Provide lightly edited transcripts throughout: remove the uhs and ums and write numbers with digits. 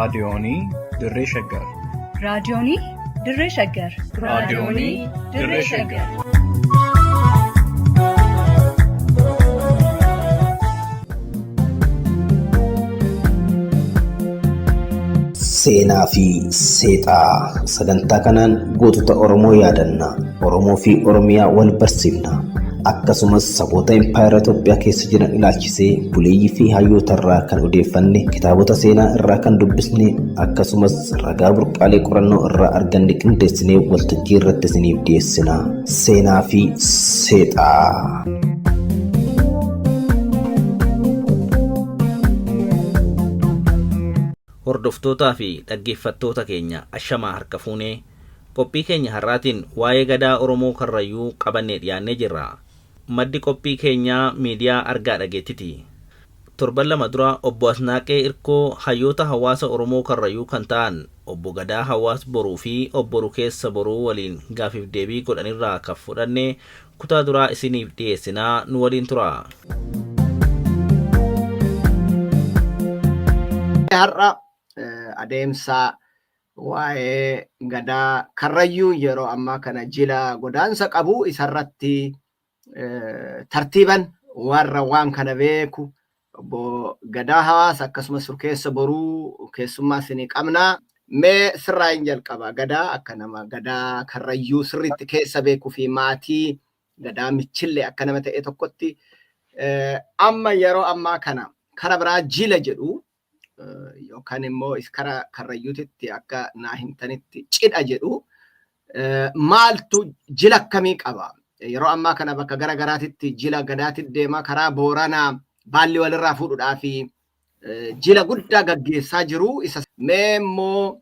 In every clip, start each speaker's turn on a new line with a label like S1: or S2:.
S1: Raadiyoonii Dirree Shaggar.
S2: Raadiyoonii Dirree Shaggar.
S1: Raadiyoonii Dirree Shaggar.
S3: Seenaa fi seexaa sagantaa kanaan gootota Oromoo yaadanna. Oromoo fi Oromiyaa wal barsiifna. Akkasumas saboota impaayera Itoophiyaa keessa jiran ilaalchisee buleeyyii fi hayyoota irraa kan odeeffanne, kitaabota seenaa irraa kan dubbisne, akkasumas ragaa burqaalee qorannoo irraa arganne qindeessinee waltajjii irratti isiniif dhiyeessina. Seenaa fi seexaa.
S4: Hordoftootaa fi dhaggeeffattoota keenya ashamaa harka fuunee qophii keenya har'aatiin waa'ee gadaa Oromoo Karrayyuu qabannee dhiyaannee jirra. Maddi qophii keenyaa miidiyaa argaa dhageettiti. Torban 2 dura Obbo Asnaaqee Irkoo hayyoota hawaasa Oromoo Karrayyuu kan ta'an Obbo Gadaa Hawaas Boruu fi Obbo Rukeessa Boruu waliin gaafiif deebii godhanirraa kan fudhanne kutaa duraa isiniif dhiyeessinaa nu waliin turaa.
S5: Har'a adeemsa waa'ee gadaa Karrayyuu yeroo ammaa kana jila godaansa qabu isarratti tartiiban warra waan kana beeku obbo Gadaa Hawaas akkasumas Rukeessa Boruu keessummaa isinii qabna. Mee sirraa hin jalqaba. Gadaa akka nama gadaa Karrayyuu sirriitti keessa beekuu fi maatii gadaa michillee akka nama ta'e tokkotti amma yeroo ammaa kana kara biraa jila jedhu yookaan immoo kara Karrayyuutitti akka naa himtanitti cidha jedhu maaltu jila akkamii qaba? Yeroo ammaa kana bakka gara garaatitti jila gadaatti deemaa karaa Booranaa baalli walirraa fuudhuudhaa fi jila guddaa gaggeessaa jiru. Isa mee immoo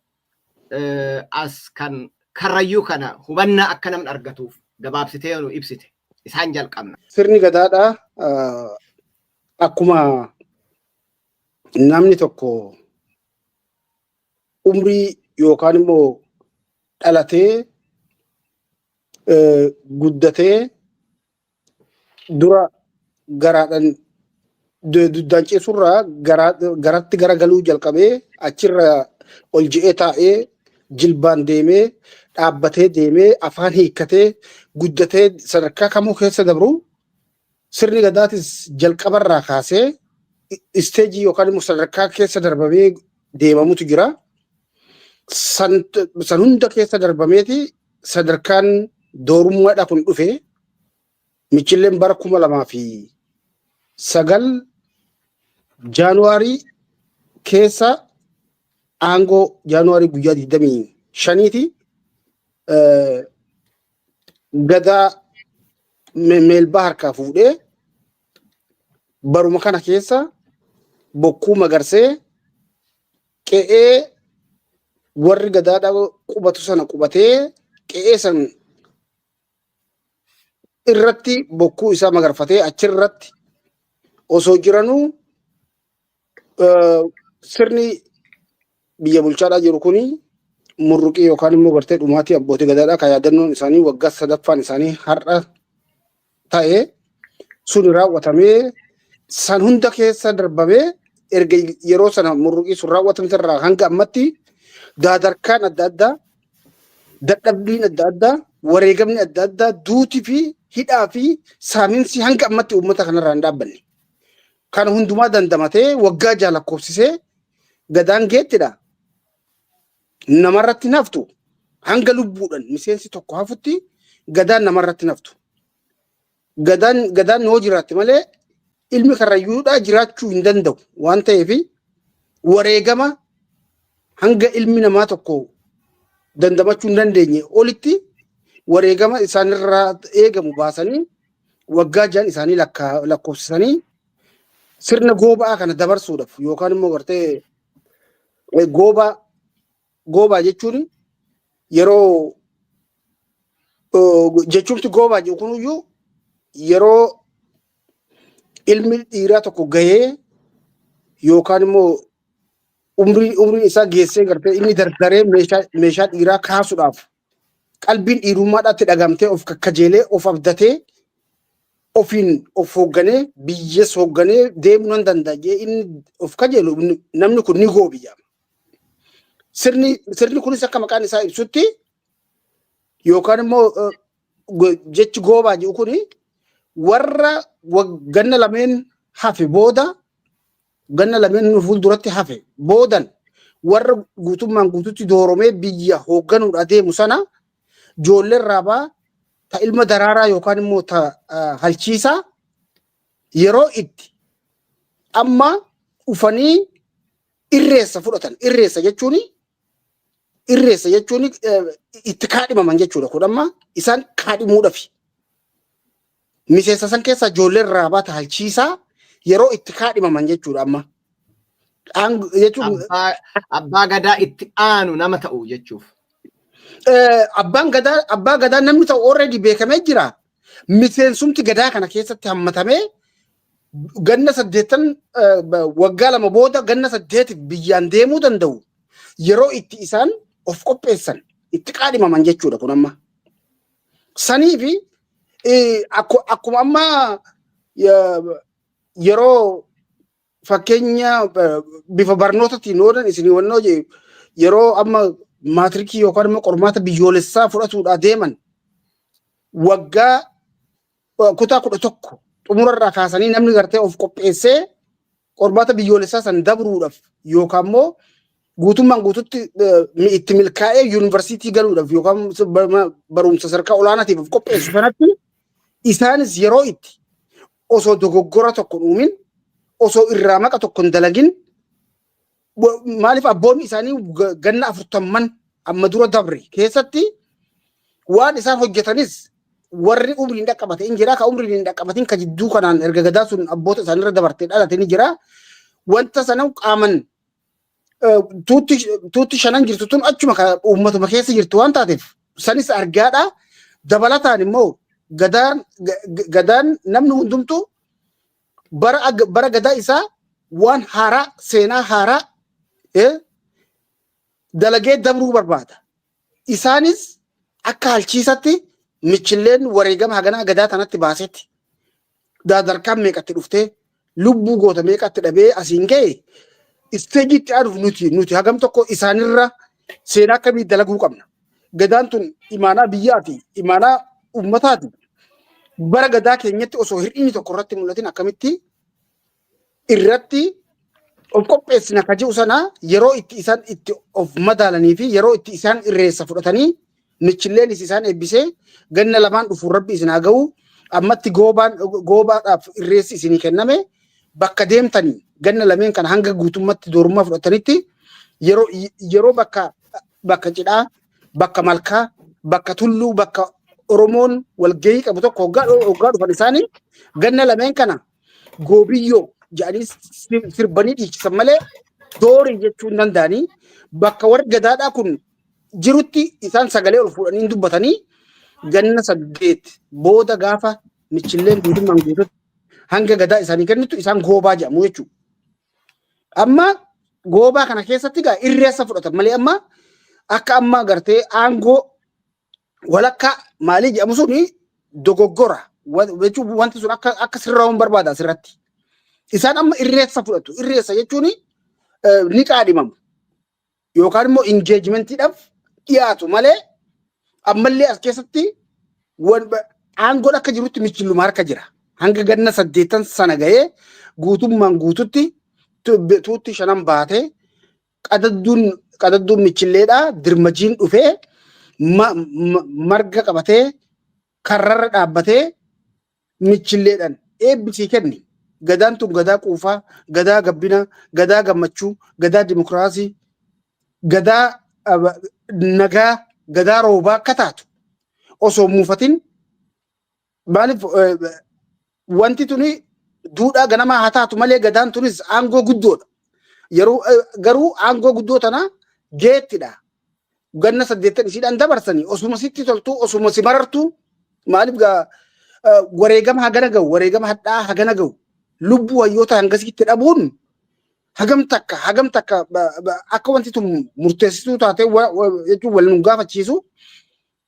S5: as kan Karrayyuu kana hubannaa akka namni argatuuf gabaabsitee nu ibsite. Isaan jalqabna.
S6: Sirni gadaadhaa akkuma namni tokko umrii yookaan immoo dhalatee guddatee dura garaadhaan duddaan ceesurraa garatti garagaluu jalqabee achirra ol je'ee taa'ee jilbaan deemee dhaabbatee deemee afaan hiikkatee guddatee sadarkaa kamuu keessa dabru sirni gadaatis jalqabarraa kaasee isteejii yookaan immoo sadarkaa keessa darbamee deemamutu jira. San hunda keessa darbameeti sadarkaan doorummaadha kun dhufe. Michilleen bara 2009 Jaanuwaarii keessa aangoo Jaanuwaarii guyyaa 25ti gadaa meelbaa harkaa fuudhee baruma kana keessa bokkuu magarsee qe'ee warri gadaadhaa qubatu sana qubatee qe'ee san irratti bokkuu isaa magarfatee achirratti osoo jiranuu sirni biyya bulchaadhaa jiru kuni murruqii yookaan immoo gartee dhumaatii abbootii gadaadhaa kan yaadannoon isaanii waggaa sadaffaan isaanii har'a ta'e sun raawwatamee san hunda keessa darbamee erga yeroo sana murruqii sun raawwatamte irraa hanga ammatti daadarkaan adda addaa dadhabbiin adda addaa wareegamni adda addaa duutii fi hidhaa fi saaminsi hanga ammatti uummata kanarraa hin dhaabbanne. Kana hundumaa dandamatee waggaa jaha lakkoofsisee gadaan geettidha. Namarratti hin haftu. Hanga lubbuudhaan miseensi tokko hafutti gadaan namarratti hin haftu. Gadaan yoo jiraatte malee ilmi karrayyuudhaa jiraachuu hin danda'u waan ta'eef wareegama hanga ilmi namaa tokko dandamachuu hin dandeenye olitti wareegama isaanirraa eegamu baasanii waggaa ja'an isaanii lakkoofsisanii sirna gooba'aa kana dabarsuudhaaf yookaan immoo gartee goobaa goobaa jechuun yeroo jechuumti goobaa jedhu kunuyyuu yeroo ilmi dhiiraa tokko gahee yookaan immoo umriin isaa geessee gartee inni dardaree meeshaa dhiiraa kaasuudhaaf qalbiin dhiirummaadhaatti dhagamtee of kakkajeelee of abdatee ofiin of hoogganee biyyas hoogganee deemuu nan danda'a jee inni of kajeelu namni kun ni goobi jedhama. Sirni kunis akka maqaan isaa ibsutti yookaan immoo jechi goobaa jedhu kuni warra ganna lameen hafe booda, ganna lameen nu fuulduratti hafe boodan, warra guutummaan guututti dooromee biyya hoogganuudha deemu sana, ijoolleen raabaa ta ilma daraaraa yookaan immoo ta halchiisaa yeroo itti amma dhufanii irreessa fudhatan. Irreessa jechuun itti kaadhimaman jechuudha. Kun amma isaan kaadhimuudhafi. Miseensa san keessa ijoolleen raabaa ta halchiisaa yeroo itti kaadhimaman jechuudha amma. Jechuun
S5: Abbaa gadaa itti aanu nama ta'u jechuuf.
S6: Abbaa gadaa namni ta'u already beekamee jira. Miseensumti gadaa kana keessatti hammatamee ganna 8, waggaa 2 booda ganna 8tiif biyyaan deemuu danda'u yeroo itti isaan of qopheessan, itti qaadhimaman jechuudha kun amma. Sanii fi akkuma amma yeroo fakkeenya bifa barnootaatiin oolan isinii wannoo yeroo amma maatirikii yookaan immoo qormaata biyyoolessaa fudhatuudhaa deeman, waggaa kutaa 11 xumurarraa kaasanii namni gartee of qopheessee qormaata biyyoolessaa san dabruudhaaf yookaan immoo guutummaan guututti itti milkaa'ee yuunivarsiitii galuudhaaf yookaan barumsa sadarkaa olaanaatiif of qopheessu sanatti, isaanis yeroo itti osoo dogoggora tokko hin uumin, osoo irraa maqa tokko hin dalagin, maaliif abboonni isaanii ganna 40n amma dura dabre keessatti waan isaan hojjetanis warri umriin dhaqqabate in jira, ka umriin hin dhaqqabatin ka jidduu kanaan erga gadaa sun abboota isaaniirra dabartee dhalate ni jira. Wanta sana qaaman tuutti shanan jirtu tun achuma ka uummatuma keessa jirtu waan taateef sanis argaadha. Dabalataan immoo gadaan namni hundumtuu bara gadaa isaa waan haaraa, seenaa haaraa dalagee dabruu barbaada. Isaanis akka halchiisatti michilleen wareegama haganaa gadaa tanatti baasetti daadarkaan meeqatti dhuftee, lubbuu goota meeqatti dhabee asiin ga'e, stage itti aanuuf nuti hagam tokko isaanirra seenaa akkamii dalaguu qabna. Gadaan tun imaanaa biyyaati, imaanaa uummataati. Bara gadaa keenyatti osoo hir'inni tokko irratti mul'atin akkamitti irratti of qopheessina ka ji'u sana, yeroo itti isaan itti of madaalanii fi yeroo itti isaan irreessa fudhatanii, michilleenis isaan eebbisee, ganna lamaan dhufuun rabbi isin haa ga'u, ammatti goobaan goobaadhaaf irreessi isinii kenname, bakka deemtanii ganna lameen kana hanga guutummatti doorummaa fudhatanitti yeroo bakka cidhaa, bakka malkaa, bakka tulluu, bakka Oromoon walgahii qabu tokko hoggaa dhufan, isaanii ganna lameen kana goobiyyoo jedhanii sirbanii dhiichisan malee doorii jechuu hin danda'anii. Bakka warri gadaadhaa kun jirutti isaan sagalee ol fuudhanii hin dubbatanii. Ganna 8 booda gaafa michilleen guutummaan guututti hanga gadaa isaanii kennitu isaan goobaa jedhamu jechuudha. Amma goobaa kana keessatti gaa irreessa fudhatan malee amma akka amma gartee aangoo walakkaa maalii jedhamu suni dogoggora jechuun wanti sun akka sirraa'uun barbaada asirratti. Isaan amma irreessa fudhatu. Irreessa jechuun ni qaadhimamu yookaan immoo engagement iidhaaf dhiyaatu malee ammallee as keessatti aangoon akka jirutti michilluma harka jira. Hanga ganna 8n sana gahee guutummaan guututti tuutti shanan baatee qadadduun michilleedhaa dirmajiin dhufee marga qabatee karrarra dhaabbatee michilleedhaan eebbisii kenni. Gadaan tun gadaa quufaa, gadaa gabbinaa, gadaa gammachuu, gadaa dimokiraasii, gadaa nagaa, gadaa roobaa akka taatu osoo muufatin, maaliif wanti tuni duudhaa ganamaa haa taatu malee gadaan tunis aangoo guddoodha. Yeroo garuu aangoo guddoo tana geettidha. Ganna 8n isiidhaan dabarsanii osuma sitti toltuu, osuma si marartuu, maaliif gaa wareegama hagana ga'u, wareegama hadhaa hagana ga'u, lubbuu hayyoota hangasitti dhabuun hagam takka akka wanti tun murteessituu taatee jechuun wal nu gaafachiisu.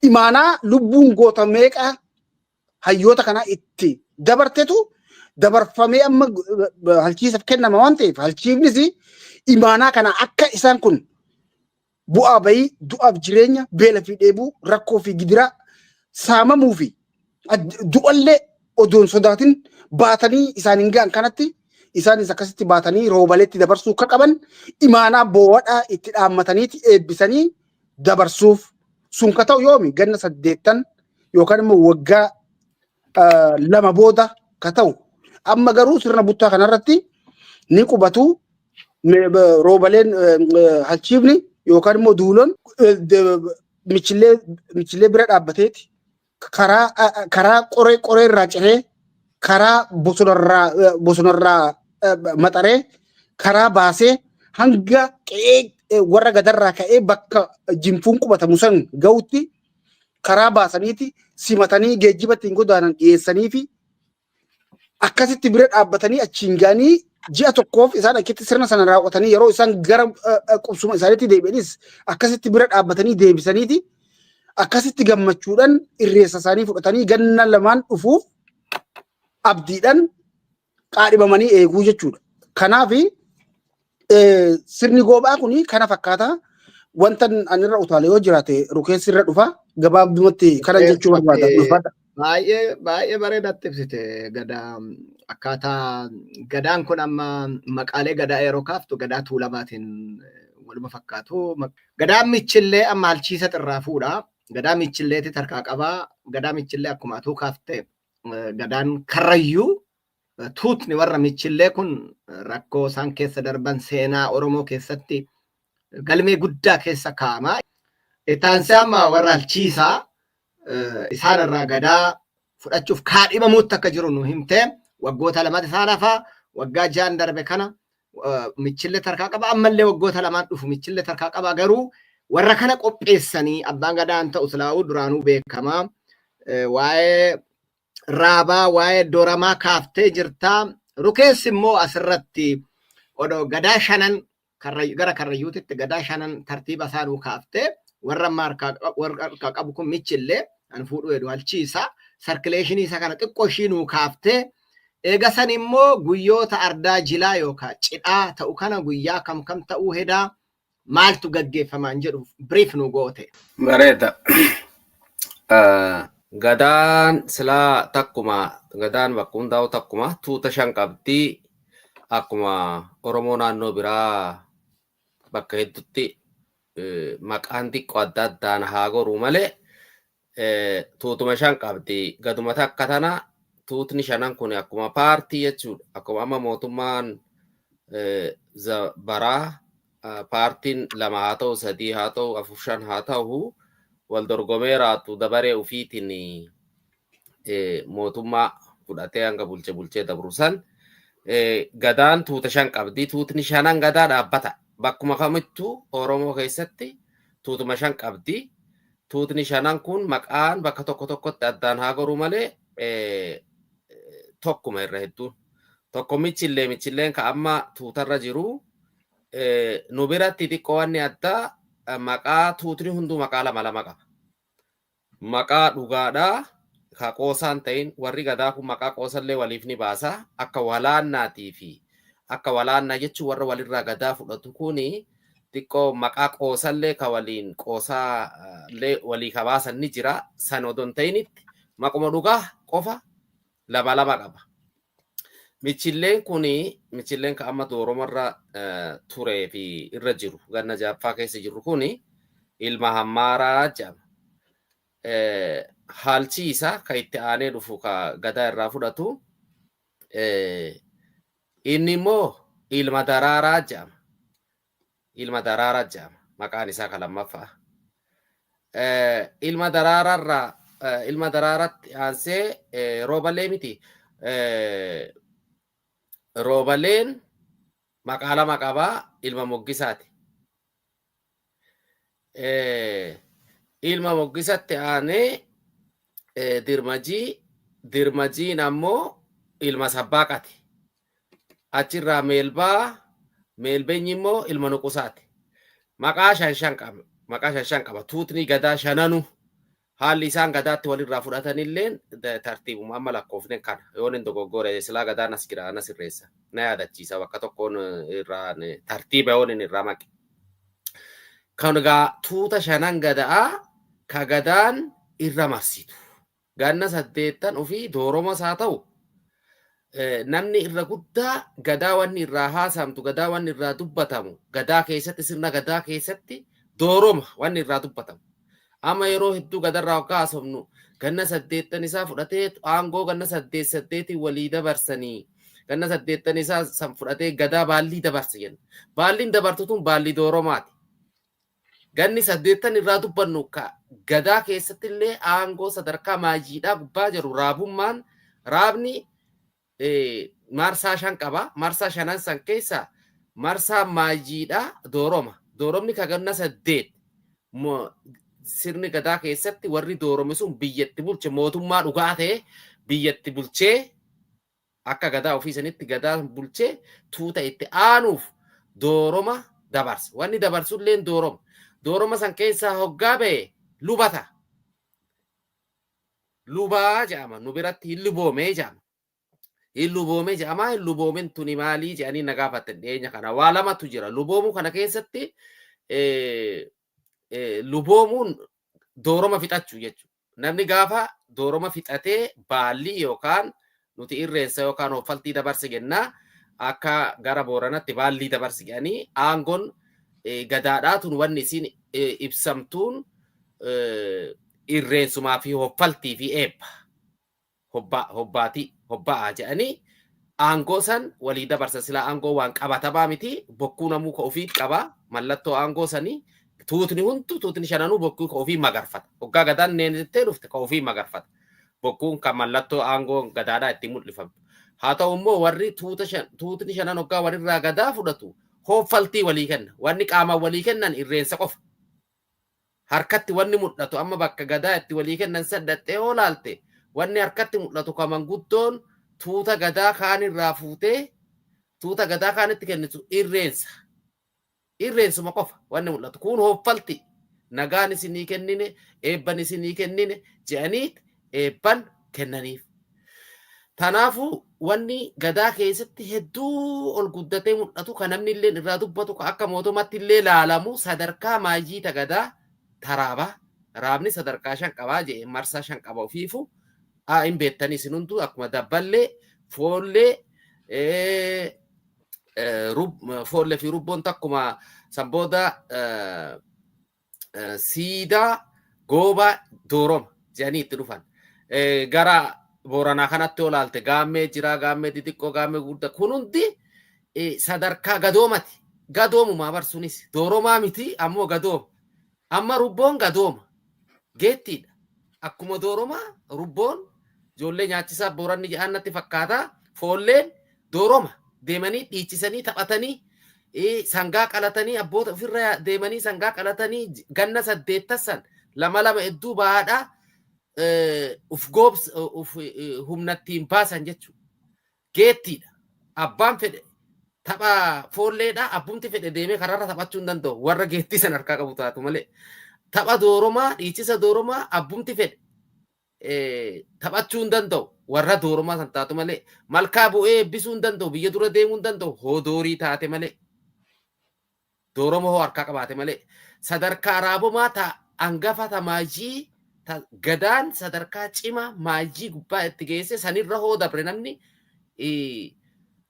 S6: Imaanaa lubbuun goota meeqa hayyoota kanaa itti dabartetu dabarfamee amma halchiisaaf kennama waan ta'eef, halchiifnis imaanaa kana akka isaan kun Bu'aa bayii du'aaf jireenya beela fi dheebuu rakkoo fi gidiraa saamamuu fi du'allee odoon sodaatin baatanii isaan hin ga'an kanatti isaanis akkasitti baatanii roobaleetti dabarsuu akka qaban imaanaa boo'adhaa itti dhaammataniiti eebbisanii dabarsuuf sun ka ta'u yoomi ganna 8 yookaan immoo waggaa 2 booda ka ta'u. Amma garuu sirna buttaa kanarratti ni qubatu roobaleen halchiifni yookaan immoo duulon michillee bira dhaabbateeti karaa qoree qoree irraa ciree karaa bosonarraa maxaree karaa baasee hanga qe'ee warra gadarraa ka'ee bakka jinfuun qubatamu san ga'utti karaa baasaniiti simatanii geejjiba ittiin godaanan dhiyeessanii fi akkasitti bira dhaabbatanii achiin ga'anii ji'a tokkoof isaan achitti sirna sana raawwatanii yeroo isaan gara qubsuma isaaniitti deebi'anis akkasitti bira dhaabbatanii deebisaniiti akkasitti gammachuudhaan irreessa isaanii fudhatanii ganna lamaan dhufuuf abdiidhaan qaadhimamanii eeguu jechuudha. Kanaaf sirni goobaa kun kana fakkaata. Wanta ani irra utaale yoo jiraate rukeessi irra dhufa. Gabaabumatti kana jechuu barbaada. Ulfaadha.
S5: Baay'ee baay'ee bareedaatti ibsite gadaa akkaataa gadaan kun amma maqaalee gadaa yeroo kaaftu gadaa tuulamaatiin waluma fakkaatu. Gadaan michillee amma halchiisa xirraa fuudha. Gadaa michilleeti tarkaa qabaa. Gadaa michillee akkuma atuu kaafte gadaan karrayyuu tuutni warra michillee kun rakkoo isaan keessa darban seenaa Oromoo keessatti galmee guddaa keessa kaa'ama. Itaansee amma warra halchiisaa isaan irraa gadaa fudhachuuf kaadhimamuutti akka jiru nu himtee waggoota lamatti isaan hafaa waggaa 6 darbe kana michillee tarkaa qaba ammallee waggoota lamaan dhufu michillee tarkaa qaba garuu warra kana qopheessanii abbaan gadaan ta'u silaa'uu duraanuu beekamaa waa'ee raabaa waa'ee doramaa kaaftee jirtaa rukeessi immoo asirratti odoo gadaa shanan gara karrayyuutitti gadaa shanan tartiiba isaanuu kaaftee warra amma harkaa qabu kun michillee an fuudhuu hedu halchiisa sarkileeshinii isa kana xiqqoo ishii nuu kaaftee eega san immoo guyyoota ardaa jilaa yookaan cidhaa ta'u kana guyyaa kam kam ta'uu hedaa maaltu gaggeeffamaan jedhu brief nu goote.
S7: Bareeda. Gadaan silaa takkuma gadaan bakka hundaa'u takkuma tuuta shan qabdi akkuma Oromoo naannoo biraa bakka hedduutti maqaan xiqqoo adda addaan haa goruu malee tuutuma shan qabdi. Gaduma takka tana tuutni shanan kun akkuma paartii jechuudha. Akkuma amma mootummaan baraa paartiin 2 haa ta'u 3 haa ta'u 4 5 haa ta'u wal dorgomee raatu dabaree ufiitiin mootummaa fudhatee hanga bulchee bulchee dabru san gadaan tuuta shan qabdi. Tuutni shanan gadaa dhaabbata. Bakkuma kamittuu Oromoo keessatti tuutuma shan qabdi. Tuutni shanan kun maqaan bakka tokko tokkotti addaan haa goruu malee tokkuma irra hedduun. Tokko michillee michilleen ka amma tuutarra jiru nu biratti xiqqoo wanni addaa maqaa tuutni hunduu maqaa lama lama qaba. Maqaa dhugaadhaa ka qoosaan ta'in warri gadaa kun maqaa qoosallee waliif ni baasa. Akka walaannaatii fi akka walaannaa jechuun warra walirraa gadaa fudhatu kuni xiqqoo maqaa qoosallee ka waliin qoosaallee walii ka baasan ni jira. San odoo hin ta'initti maquma dhugaa qofa lama lama qaba. Michilleen kuni michilleen ka amma dooromarra turee fi irra jiru ganna jaaffaa keessa jiru kuni ilma hammaaraa jedhama. Halchiisa ka itti aanee dhufu ka gadaa irraa fudhatu inni immoo ilma daraaraa jedhama. Ilma daraaraa jedhama maqaan isaa ka lammaffaa. Ilma daraaraarraa ilma daraaratti aansee roobalee miti. Roobaleen maqaa lama qabaa ilma moggisaati. Ilma moggisatti aanee dirmajii dirmajiin ammoo ilma sabbaaqati. Achirraa meelbaa meelbeenyi immoo ilma nuqusaati. Maqaa shan shan qaba. Maqaa shan shan qaba. Tuutni gadaa shananu haalli isaan gadaatti walirraa fudhatanilleen tartiibuma amma lakkoofne kana yoon hin dogoggore silaa gadaan as jira ana sirreessa na yaadachiisa bakka tokkoon irraa tartiiba yoon hin irraa maqe. Kan egaa tuuta shanan gada'aa ka gadaan irra marsitu. Ganna 8 ofii dooromas haa ta'u namni irra guddaa gadaa wanni irraa haasamtu, gadaa wanni irraa dubbatamu, gadaa keessatti, sirna gadaa keessatti dooroma wanni irraa dubbatamu. Amma yeroo hedduu gadarraa hoggaa haasofnu ganna 8 isaa fudhatee aangoo ganna 8 8 walii dabarsanii ganna 8 isaa san fudhatee gadaa baallii dabarsa jenna. Baalliin dabartu tun baallii dooromaati. Ganni 8 irraa dubbannu ka gadaa keessatti illee aangoo sadarkaa maajiidhaa gubbaa jiru raabummaan raabni marsaa 5 qaba. Marsaa 5 san keessa marsaa maajiidhaa dooroma. Dooromni ka ganna 8 sirni gadaa keessatti warri doorome sun biyyatti bulche, mootummaa dhugaa ta'e biyyatti bulchee akka gadaa ofii sanitti gadaa bulchee tuuta itti aanuuf dooroma dabarsa. Wanni dabarsullee dooroma. Dooroma san keessaa hoggaa ba'e lubata. Lubaa jedhama. Nu biratti hin luboomee jedhama. Hin luboomee jedhama. Hin luboomin tuni maalii jedhanii na gaafatan dhiyeenya kana. Waa lamatu jira. Luboomuu kana keessatti luboomuun dooroma fixachuu jechuudha. Namni gaafa dooroma fixatee baallii yookaan nuti irreensa yookaan hoffaltii dabarse jennaa, akka gara Booranatti baallii dabarse jedhanii, aangoon gadaadhaa tun wanni isiin ibsamtuun irreensumaa fi hoffaltii fi eebba hobbaatii hobba'aa jedhanii aangoo san walii dabarsa. Silaa aangoo waan qabatamaa miti, bokkuu namuu ka ofii qaba mallattoo aangoo sanii. Tuutni hundu, tuutni shananuu bokkuu ka ofii magarfata. Hoggaa gadaan neensittee dhufte ka ofii magarfata. Bokkuun kan mallattoo aangoo gadaadhaa ittiin mul'ifamtu. Haa ta'u immoo warri tuuta tuutni shanan hoggaa walirraa gadaa fudhatu hoffaltii walii kenna. Wanni qaamaan walii kennan irreensa qofa. Harkatti wanni mul'atu, amma bakka gadaa itti walii kennan saddattee yoo laalte, wanni harkatti mul'atu ka manguddoon tuuta gadaa kaan irraa fuutee tuuta gadaa kaanitti kennitu irreensa. Irreensuma qofa wanni mul'atu. Kun hoffalti. Nagaan isinii kennine, eebban isinii kennine jedhanii eebban kennaniif. Kanaafuu wanni gadaa keessatti hedduu ol guddatee mul'atu, kan namni illee irraa dubbatu, kan akka mootummaatti illee laalamu, sadarkaa maayyii ta gadaa taraabaa. Raabni sadarkaa 5 qabaa jedhe, marsaa 5 qaba ofiifu. Haa hin beektanii isin hunduu, akkuma dabballee, foollee, foollee fi rubboon takkuma, san booda siidaa, goobaa, dooroma jedhanii itti dhufan. Gara Booranaa kanatti yoo ilaalte gaammee jira, gaammee xixiqqoo, gaammee guddaa. Kun hundi sadarkaa gadoomati. Gadoomumaa barsuunis dooromaa miti, ammoo gadooma. Amma rubboon gadooma. Geettiidha. Akkuma dooromaa rubboon ijoollee nyaachisaa Booranni jedhan natti fakkaata. Foolleen dooroma. Deemanii dhiichisanii taphatanii sangaa qalatanii, abboota ofirra deemanii sangaa qalatanii, ganna 8 lama lama hedduu bahaadhaa uf goobs uf humnattiin baasan jechuudha. Geettiidha. Abbaan fedhe tapha foolleedha. Abbumti fedhe deemee karaarra taphachuu hin danda'u. Warra geettii san harkaa qabu taatu malee. Tapha dooromaa, dhiichisa dooromaa abbumti fedhe taphachuu hin danda'u. Warra dooromaa san taatu malee. Malkaa bu'ee eebbisuu hin danda'u. Biyya dura deemuu hin danda'u. Hoo doorii taate malee. Dooroma hoo harkaa qabaate malee. Sadarkaa raabomaa ta hangafa ta maajii ta gadaan sadarkaa cimaa maajii gubbaa itti geesse sanirra hoo dabre namni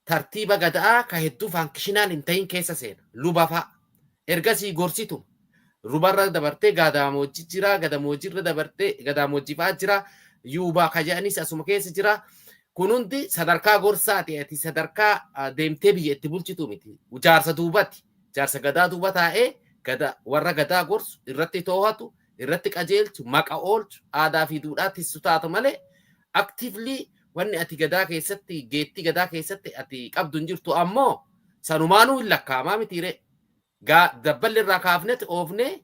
S7: tartiiba gadaa ka hedduu functional hin ta'in keessa seena. Luba fa'a. Ergasii gorsitu. Lubarra dabartee gadaamoojji jira, gadamoojiirra dabartee gadaamojji fa'aa jira, yuubaa ka jedhanis asuma keessa jira. Kun hundi sadarkaa gorsaati. Ati sadarkaa deemtee biyya itti bulchitu miti. Jaarsa duubati. Jaarsa gadaa duuba taa'ee gada warra gadaa gorsu, irratti too'atu, irratti qajeelchu, maqa oolchu, aadaa fi duudhaa tissu taatu malee actively wanni ati gadaa keessatti, geettii gadaa keessatti ati qabdu hin jirtu, ammoo sanumaanuu hin lakkaa'amaa mitiire. Dabballi irraa kaafnetti oofnee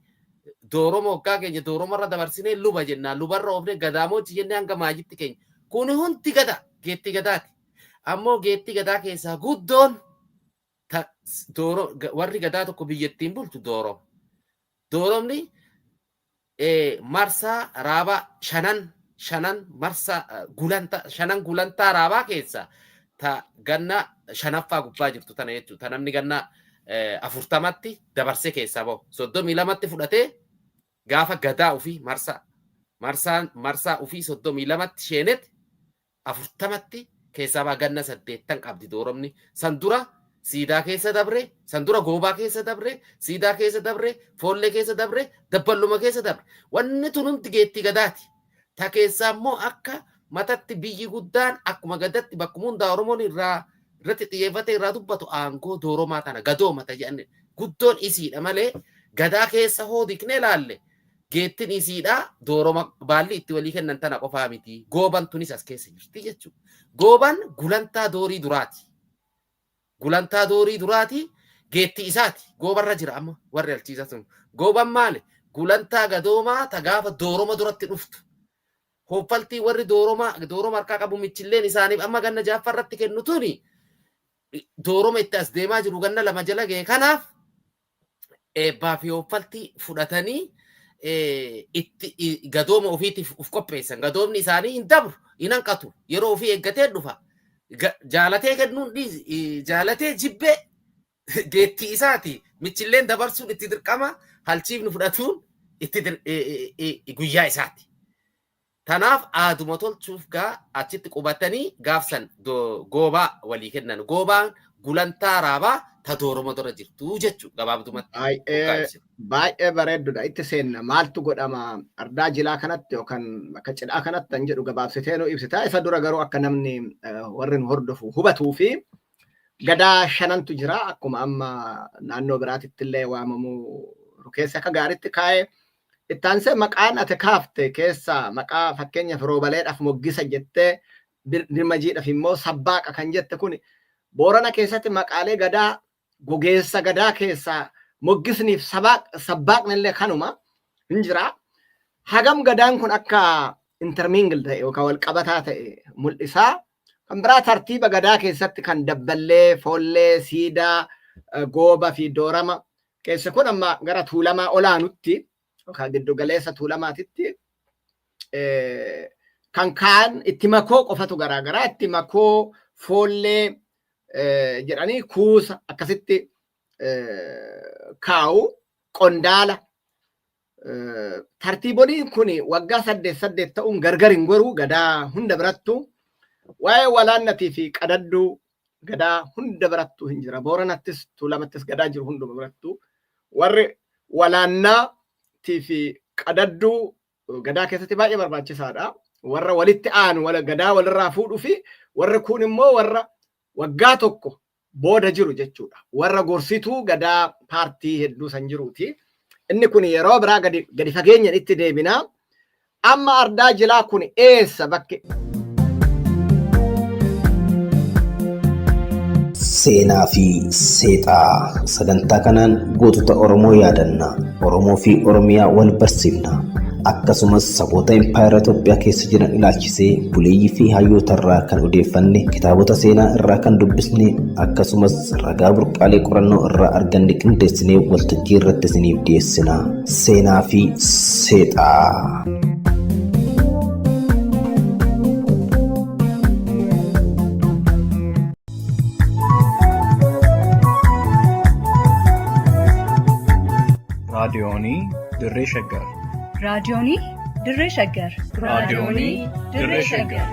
S7: dooroma waggaa keenya dooromarra dabarsinee luba jennaan, lubarra oofnee gadaamoojji jennee hanga maajitti keenya. Kun hundi gada geettii gadaati. Ammoo geettii gadaa keessaa guddoon warri gadaa tokko biyyattiin bulchu dooroma. Dooromni marsaa raabaa shanan shanan marsaa gulantaa shanan gulantaa raabaa keessa ta ganna shanaffaa gubbaa jirtu tana jechuudha. Ta namni ganna 40tti dabarsee keessaa bahu. 32tti fudhatee gaafa gadaa ofii marsaa marsaan marsaa ofii 32tti sheenet 40tti keessaa baha ganna 80 qabdi dooromni. San dura siidaa keessa dabre, san dura goobaa keessa dabre, siidaa keessa dabre, foollee keessa dabre, dabballuma keessa dabre. Wanni tun hundi geettii gadaati. Ta keessaa immoo akka matatti biyyi guddaan akkuma gadatti bakkuma hundaa Oromoon irraa irratti xiyyeeffatee irraa dubbatu aangoo dooromaa tana gadooma ta jedhan guddoon isiidha malee gadaa keessa hoo diqnee laalle geettiin isiidha dooroma baalli itti walii kennan tana qofaa miti. Gooban tunis as keessa jirti jechuudha. Gooban gulantaa doorii duraati. Gulantaa doorii duraati geetti isaati. Goobarra jira amma warri alchiisaa sun. Gooban maali? Gulantaa gadoomaa ta gaafa dooroma duratti dhuftu. Hoffaltii warri dooroma dooroma harkaa qabu michilleen isaaniif amma ganna jaaffaa irratti kennu tuni dooroma itti as deemaa jiru ganna 2 jala ga'e. Kanaaf eebbaa fi hoffaltii fudhatanii itti gadooma ofiitiif of qopheessan. Gadoomni isaanii hin dabru, hin hanqatu. Yeroo ofii eeggatee dhufa. Jaalatee kennuun dhiisi, jaalatee jibbee geettii isaati. Michilleen dabarsuun itti dirqama, halchiifni fudhatuun itti guyyaa isaati. Tanaaf aaduma tolchuuf gaa achitti qubatanii gaafsan goobaa walii kennan. Goobaan gulantaa raabaa ta dooroma dura jirtu jechuudha gabaabdumatti.
S5: Baay'ee bareeddudha. Itti seenna. Maaltu godhama ardaa jilaa kanatti yookaan bakka cidhaa kanatti kan jedhu gabaabsitee nu ibsita. Isa dura garuu akka namni warri nu hordofu hubatuu fi gadaa shanantu jira. Akkuma amma naannoo biraatitti illee waamamu keessa akka gaariitti kaa'ee itti aansee maqaan ati kaafte keessaa maqaa fakkeenyaaf roobaleedhaaf moggisa jettee dirmajiidhaaf immoo sabbaaqa kan jette kun Boorana keessatti maqaalee gadaa gogeessa gadaa keessaa moggisniif sabbaaqni illee kanuma hin jira. Hagam gadaan kun akka intermingle ta'e yookaan wal qabataa ta'e mul'isaa. Kan biraa tartiiba gadaa keessatti kan dabballee, foollee, siidaa, gooba fi doorama keessa kun amma gara tuulamaa olaanutti yookaan giddu galeessa tuulamaatitti kan kaan itti makoo qofatu garaagaraa itti makoo foollee jedhanii kuusa akkasitti kaa'u qondaala. Tartiiboliin kun waggaa 8 8 ta'uun gargar hin goruu gadaa hunda birattu waa'ee walaannatii fi qadadduu gadaa hunda birattuu hin jira. Booranattis Tuulamattis gadaa jiru hunduma birattu warri walaannaatii fi qadadduu gadaa keessatti baay'ee barbaachisaadha. Warra walitti aanu gadaa walirraa fuudhuu fi warri kun immoo warra waggaa tokko booda jiru jechuudha. Warra gorsituu gadaa paartii hedduu san jiruuti. Inni kun yeroo biraa gadi fageenyaan itti deebinaa. Amma ardaa jilaa kun eessa bakki?
S3: Seenaa fi seexaa sagantaa kanaan gootota Oromoo yaadanna. Oromoo fi Oromiyaa wal barsiifna. Akkasumas saboota impaayera Itoophiyaa keessa jiran ilaalchisee buleeyyii fi hayyoota irraa kan odeeffanne, kitaabota seenaa irraa kan dubbisne, akkasumas ragaa burqaalee qorannoo irraa arganne qindeessinee waltajjii irratti isiniif dhiyeessina. Seenaa fi seexaa.
S1: Raadiyoonii Dirree Shaggar.
S2: Raadiyoonii Dirree Shaggar.
S1: Raadiyoonii Dirree Shaggar.